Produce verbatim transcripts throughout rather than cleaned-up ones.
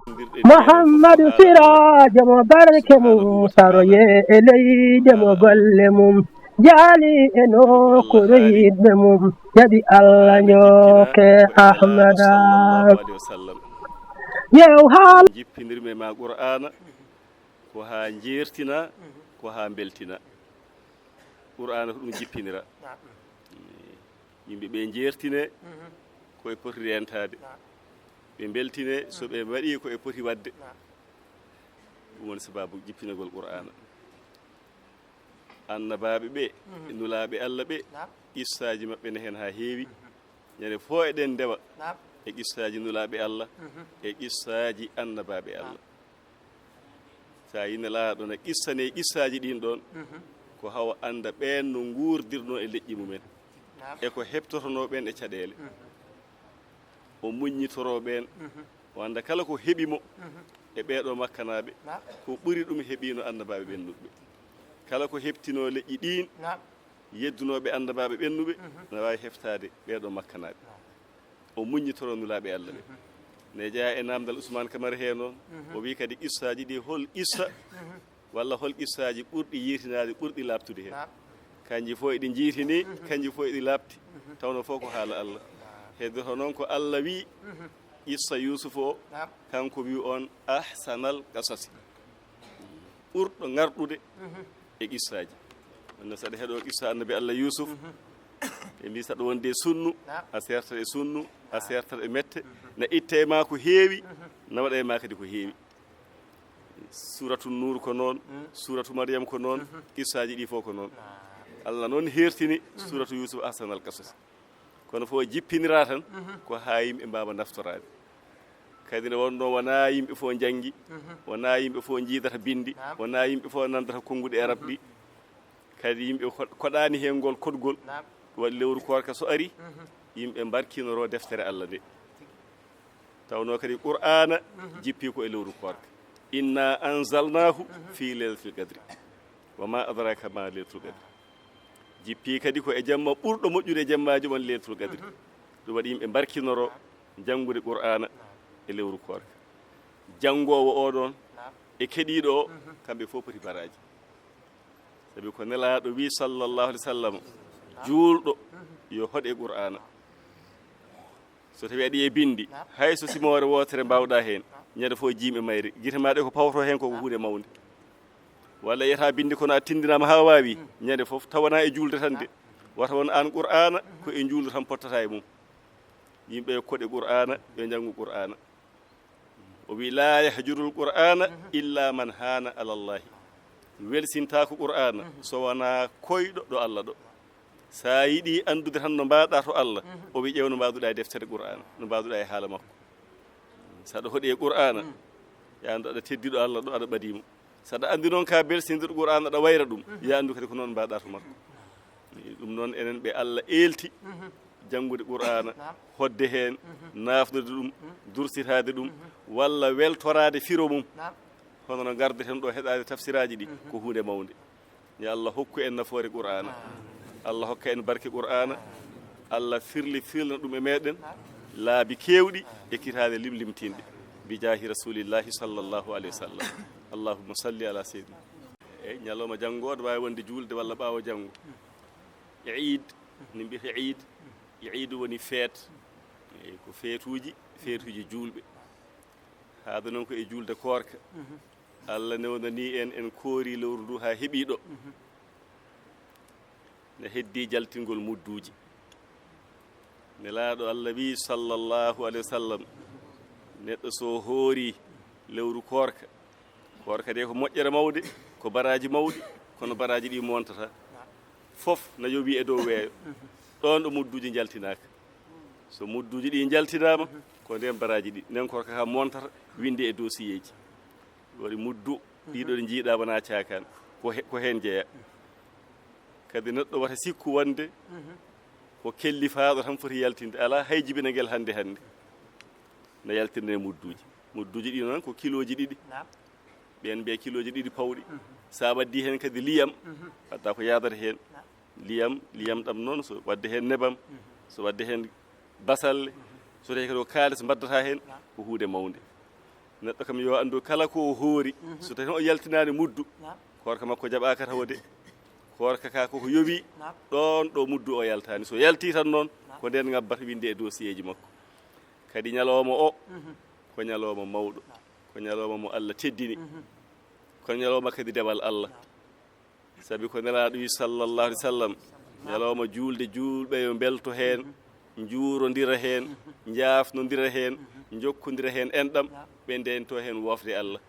Muhammadu Siraajo mo barke mum, saroye e leyde mo golle mum, jaali e nokkuure yiɗɓe mum, jaɓi Allah njokke Ahmada. Yew haal. Jippindirmi ma Qur'aana, ko haa njeertina, ko haa mbeltina. Qur'aana ko ɗum jippinira. Yimɓe ɓe njeertine ko e poti reentaade. Ɓe mbeltine so ɓe mbaɗi ko e poti waɗde. Ɗum woni sababu jippinagol Qur'aana. Annabaaɓe ɓe, e nulaaɓe Allah ɓe, qissaaji maɓɓe ne heen haa heewi. Ñande fof eɗen ndewa e qissaaji nulaaɓe Allah, e qissaaji annabaaɓe Allah. So a yi Nelaaɗo ne qissane qissaaji ɗin ɗon, ko hawa annda ɓeen no nguurdirnoo e leƴƴi mumen, e ko heɓtotonoo ɓeen e caɗeele. O muññitoroo ɓeen, o annda kala ko heɓi mo e ɓeeɗo makkanaaɓe, ko ɓuri ɗum heɓiino annabaaɓe ɓennuɓe. Kala ko heɓtinoo leƴƴi ɗiin, yeddunooɓe annabaaɓe ɓennuɓe, na waawi heftaade ɓeeɗo makkanaaɓe. O muññitoroo nulaaɓe Allah ɓe. Ne jeyaa e naamndal Usmaan Kamara hee noon, o wii kadi qissaaji ɗi, hol qissa walla hol qissaaji ɓurɗi yiitinaade, ɓurɗi laaɓtude heen? Kanji fof eɗi njiitini, kanji fof eɗi laaɓti, tawno fof ko haala Allah. Heddoto noon ko Allah wii, qissa Yuusuf o, kanko wii on ahsanal qasasi. Ɓurɗo ŋarɗude e qissaaji. Wonno saɗa heɗo qissa annabi Allah Yuusuf, ɓe mbi saɗa wonde e sunnu, a sertat e sunnu, a sertat e mette, na itte e ma ko heewi, na waɗa e ma kadi ko heewi. Suuratu Nuur ko noon, Suuratu Maryam ko noon, qissaaji ɗi fof ko noon. Allah noon heertini Suuratu Yuusuf ahsanal qasas. Kono fof jippinira tan ko haa yimɓe mbaawa naftoraade. Kadi nde wonnoo wonaa yimɓe fof njanngi, wonaa yimɓe fof njiidata binndi, wonaa yimɓe fof nanndata konnguɗi Arab ɗi. Kadi yimɓe ko-, koɗaani heen ngol koɗgol. Waɗi lewru koorka so ari, yimɓe mbarkinoroo deftere Allah nde. Tawnoo kadi Qur'aana jippii ko e lewru koorka. Inna anzalnaahu fii laylatil qadri. Wa ma adraka ma laylatul qadri. Jippii kadi ko e jamma ɓurɗo moƴƴude e jemmaaji on laylatul qadri. Ɗum waɗi yimɓe mbarkinoroo janngude Qur'aana e lewru koorka. Janngoowo oo ɗoon e keɗiiɗo o, kamɓe fof poti baraaji. Sabi ko Nelaaɗo wii, sallallahu alaihi wa sallam, juulɗo yo hoɗ e Qur'aana. So tawi aɗa yiya binndi, hay so simoore wootere mbaawɗa heen, ñande fof jiim e mayre, gite ma ɗe ko pawto heen ko, ko huunde mawnde. Walla yiyata binndi kono a tinndinaama haa waawi, ñande fof tawana e juulde tan de. Wata won aan Qur'aana, ko e juulde tan pottata e mum. Yimɓe yo koɗe Qur'aana, yo njanngu Qur'aana. O wi, "Laa yahjurul Qur'aana illa man haana alallahi." Welsintaako Qur'aana so wonaa koyɗo ɗo Allah ɗo. So a yiɗi anndude tan no mbaɗa to Allah, o wi, "Ƴeew no mbaɗuɗa e deftere Qur'aana, no mbaɗuɗa e haala makko." So aɗa hoɗi e Qur'aana, yo anndu aɗa teddi ɗo Allah ɗo, aɗa ɓadii mo. So aɗa anndi noon ka belsindirɗo Qur'aana, aɗa wayra ɗum, yo anndu kadi ko noon mbaɗa to makko. Ɗum noon, enen ɓe Allah eelti janngude Qur'aana, hoɗde heen, naafnude ɗum, dursitaade ɗum, walla weltoraade firo mum. Hono no ngardaten ɗo heɗaade tafsiraaji ɗi, ko huunde mawnde. Yo Allah hokku en nafoore Qur'aana. Allah hokka en barke Qur'aana. Allah firli firlana ɗum e meɗen laabi keewɗi e kitaale limlimtinɗe. Bi jaahi Rasulillahi sallallahu alaihi wa sallam. Allahumma salli ala sayyidina. Eyi, ñalawma janngo, aɗa waawi wonde juulde walla ɓaawo janngo. Eid, ne mbiyete Eid. Eid woni feet. Eyi, ko feetuuji, feetuuji juulɓe. Haade noon ko e juulde koorka. Allah newnanii en, en koori lewru ndu haa heɓi ɗo. Ne heddii jaltingol mudduuji. Nelaaɗo Allah wii, sallallahu alaihi wa sallam, neɗɗo so hoori lewru koorka, koorka de ko moƴƴere mawde, ko baraaji mawɗi, kono baraaji ɗi montata. Fof na yowi e dow weeyo. Ɗoon ɗo mudduuji njaltinaaka. So mudduuji ɗi njaltinaama, ko ndeen baraaji ɗi, ndeen koorka ka montata, winde e dossier ji. Waɗi muddu, ɗiɗo ɗi njiiɗa wona caakaan. Ko he-, ko heen jeya. Kadi neɗɗo wata sikku wonde ko kellifaaɗo tan foti yaltinde. Alaa hay jibinagel hannde hannde. Na yaltinde e mudduuji. Mudduuji ɗi noon ko kilooji ɗiɗi. Ɓeen mbiya kilooji ɗiɗi pawɗi. So a waddii heen kadi liyam, wadda ko yaadata heen. Liyam, liyam ɗam noon, so waɗde heen nebam, so waɗde heen basalle, so tawi kadi ko kaalis mbaddata heen, ko huunde mawnde. Neɗɗo kam yo anndu kala ko o hoori, so tawi o yaltinaani muddu, koorka makko jaɓaaka tawo de. Koorka ka koko yowi, ɗoon ɗo muddu o yaltaani. So yalti tan noon, ko ndeen ngabbata winde e dossier ji makko. Kadi ñalooma o, ko ñalooma mawɗo, ko ñalooma mo Allah teddini, ko ñalooma kadi dewal Allah. Sabi ko Nelaaɗo wi, sallallahu alaihi wasallam, ñalooma juulde, juulɓe yo mbelto heen, njuurondira heen, njaafnondira heen, njokkondira heen enɗam, ɓe ndento heen woofde Allah.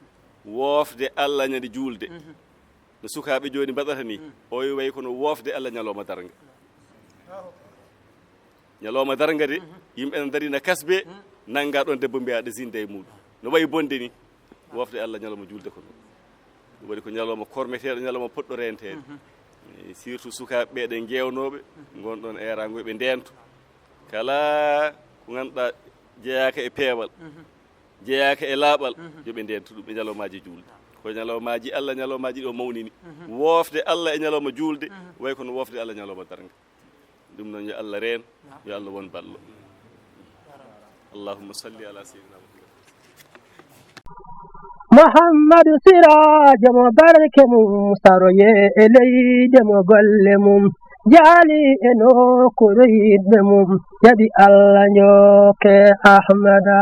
Woofde Allah ñande juulde, no sukaaɓe jooni mbaɗata ni, o way kono woofde Allah ñalooma darnga. Ñalooma darnga de, yimɓe ne darina kasbe, nannga ɗoon debbo mbiya ɗe zinda e muɗum. No wayi bonde ni, woofde Allah ñalooma juulde ko ɗum. Ɗum waɗi ko ñalooma kormeteeɗo, ñalooma poɗɗo renteede. E surtout sukaaɓe ɓe ɗe ngeewnooɓe, ngonɗon eeraango ɓe ndento. Kala ko ngannduɗaa jeyaaka e peewal, jeyaaka e laaɓal, yo ɓe ndento ɗum e ñalawmaaji juulde. Ko ñalawmaaji Allah, ñalawmaaji ɗo mawnini. Woofde Allah e ñalooma juulde, way kono woofde Allah ñalooma darnga. Ɗum noon yo Allah reen, yo Allah won ballo. Allahumma salli ala sayyidina Muhammad. Muhammadu Siraajo mo barke mum, saroye e leyde mo golle mum, jaali e nokkuure yiɗɓe mum, jaɓi Allah njooke Ahmada.